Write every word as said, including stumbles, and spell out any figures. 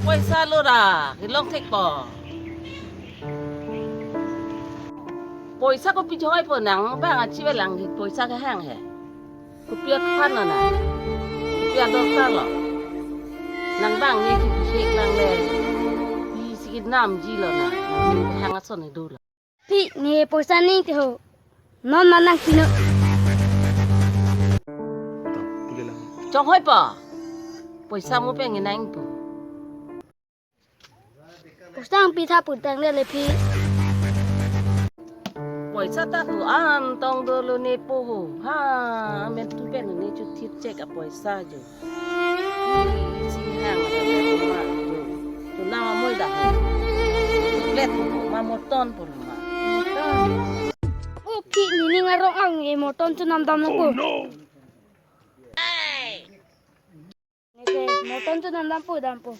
Poisa lo ra, kelong thekpo. Poisa kopi choipo, nang bang achivelang he, poisa kehang he. Kopi aphan lo na. Kopi adorkar lo. Nang bang ne kipihek lang le. Isi kenamji lo na. Nang hang ason ne dolo. Phi, ne poisa ning te ho. Non ma nangpinon. Chonghoipo. Poisa mo pen ngenang pu. Poisa nangpi tha pu tangte le phi. Poisa ta ko-an tong dolo ne po ho. Ha, men tu pen ne chuthit chek apoisa jo. Isi hang ma jo. Tu nama moi da ho. Plate po ma, moton po ma. O phi, ne ning arong ang e moton chonam damlo po. Neke, moton chonam dampo, dampo.